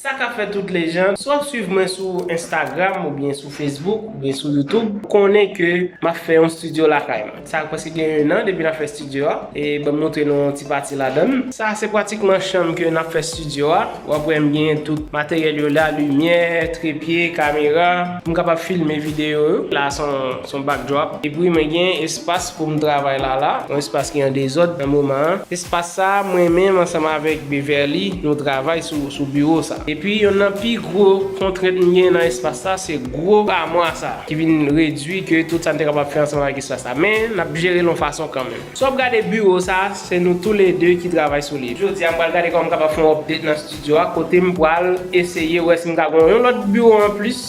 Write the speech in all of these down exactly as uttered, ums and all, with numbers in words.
Sa k ap fèt tout lejann, si w ap swiv mwen sou Instagram oubyen sou Facebook oubyen sou YouTube, konnen ke m ap fè yon estidyo lakay mwen. Sa prèske gen ennan depi n ap fè estidyo a. E ban m montre nou yon ti pati ladan l. Sa se pratikman chanm ke n ap fè estidyo a. W ap wè m gen tout materyèl yo la, limyè, trepye, kamera, pou m kapab filme videyo yo. La se yon, se yon backdrop. Epi mwen gen espas pou m travay la la. Yon espas ki an dezòd nan moman an. Espas sa a, mwen menm ansanm avèk Beverly, nou travay sou, sou biwo sa. Epi yonn nan pi gwo kontrent m gen nan espas sa, se gwo amwa sa, ki vin redui ke tout sa n te kapab fè ansanm avèk espas sa. Men, n ap jere l yon fason kanmenm. Si w ap gade biwo sa, se nou toulede ki travay sou li. Jodi a, m pral gade kòman m kapab fè yon update nan estidyo a, kote m pral eseye wè si m ka gen yon lòt biwo anplis.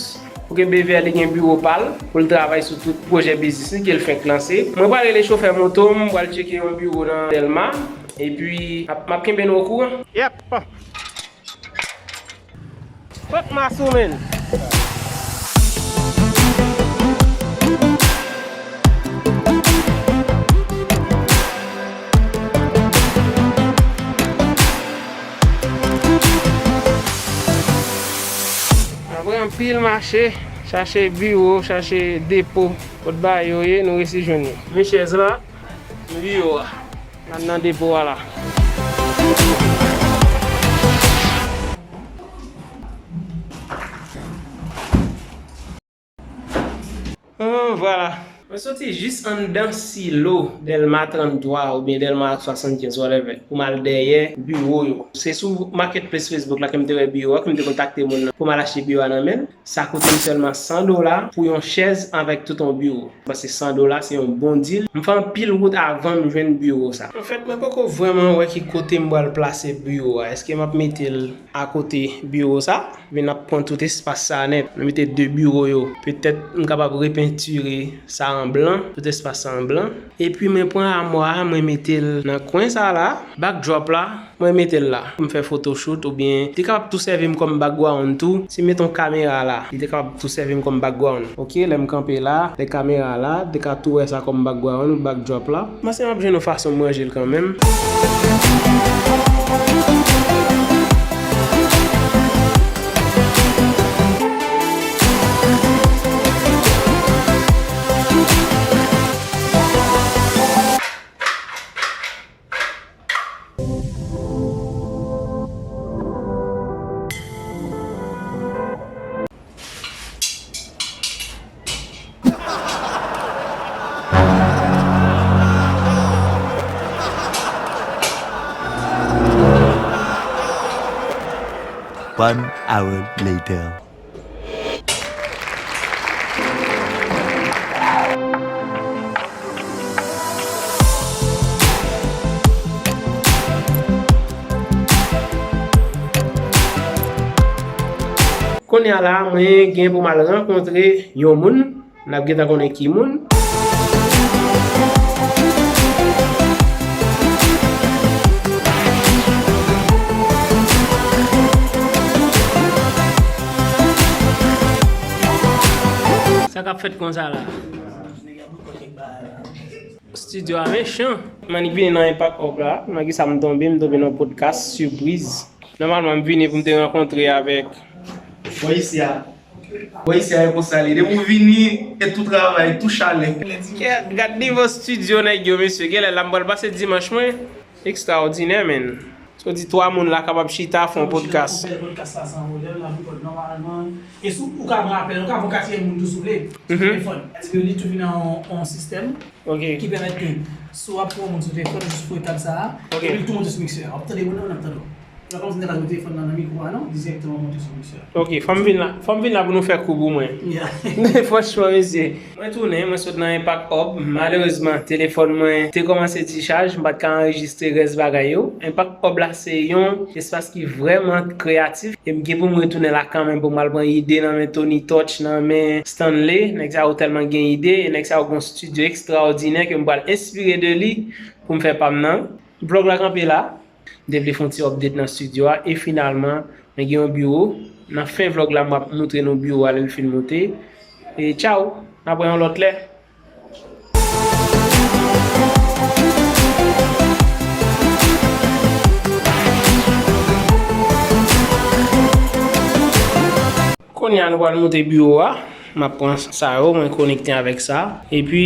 Pou ke Beverly gen biwo pa l, pou l travay sou tout pwojè biznis li ke l fenk lanse. Mwen pral rele chofè moto m, m pral tcheke yon biwo nan Dèlma. Epi, m ap, m ap kenbe nou okouran. Yep. Fòk m asoumen. Apre anpil mache, chache biwo, chache depo, kot bagay yo ye, nou resi jwenn yo. Men chèz la, men biwo a. N al nan depo a la. Hum, vwala. Mwen soti jis anndan silo Dèlma tranntwa oubyen Dèlma swasannkenz, whatever, pou m al dèyè biwo yo. Se sou marketplace Facebook la ke m te wè biwo a, ke m te kontakte moun nan pou m al achte biwo a nan men l. Sa koute m sèlman san dola pou yon chèz avèk tout yon biwo. Paske san dola se yon bon deal. M fè anpil wout avan m jwenn biwo sa. Anfèt, mwen poko vrèman wè ki kote m pral plase biwo a. Èske m ap mete l akote biwo sa? Oubyen n ap pran tout espas sa nèt? Nou mete de biwo yo. Petèt m kapab repentire sa an blan, tout espas sa an blan. Epi mwen pran amwa a, mwen mete l nan kwen sa la, backdrop la. Mwen mete l la pou m fè photoshoot oubyen li te kapab tou sèvi m kòm background tou. Si m mete yon kamera la, li te kapab tou sèvi m kòm background. Ok, lè m kanpe la, lè kamera la, li te ka tou wè sa kòm background ou backdrop la. M panse m ap jwenn yon fason m ranje l kanmenm. One hour later. Kounye a la, mwen gen pou m al rankontre yon moun. N ap gentan konnen ki moun. Sa k ap fèt konsa la? Estidyo a mechan. M annik vini nan Impact Hub la. Nan kisa m tonbe? M tonbe nan podcast sipriz. Nòmalman, m vini pou m te rankontre avèk. Bon, isi a. Bon, isi a, e konsa li. Depi w vini, e tou travay, tou chalè. Kèt, gad nivo estidyo nèg yo, mesye. Genlè la m pral pase dimanch mwen. Ekstraòdinè, menn. Sa w di twa moun la kapab chita, fè yon podcast. Fè podcast la san pwoblèm, la pou kòd nòmalman. E si w ka pran apèl, ou ka pran katriyèm moun tou si w vle. Sou telefòn. Sètadi ke li tou vin nan yon, yon sistèm ki pèmèt ke si w ap pran yon moun sou telefòn, jis foure tab sa a, epi l tou monte sou miksè a. W ap tande moun nan, l ap tande w. Se pa kòmsi m te ka jwenn telefòn nan nan mikwo a non, dirèkteman monte sou miksè a. Ok, fò m vin la. Fò m vin la pou nou fè kou pou mwen. Franchman, mesye. Mwen tounen, mwen sot nan Impact Hub. Malerezman, telefòn mwen te kòmanse ti chaj, m pa t ka anrejistre rès bagay yo. Impact Hub la se yon espas ki vrèman kreyatif e m gen pou m retounen la kanmenm pou m al pran ide nan men Tony Touch, nan men Stanley. Nèg sa yo tèlman gen ide e nèg sa yo gen yon estidyo ekstraòdinè ke m pral enspire de li pou m fè pa m nan. Vlòg la kanpe la. M te vle fè yon ti update nan estidyo a e finalman, mwen gen yon biwo. Nan fen vlòg la, m ap moutre nou biwo a lè l fin moute. E tchaw, n ap wè yon lòt lè. Kounye a nou pral moute biwo a. M ap pran sa yo, mwen konekte avèk sa. Epi,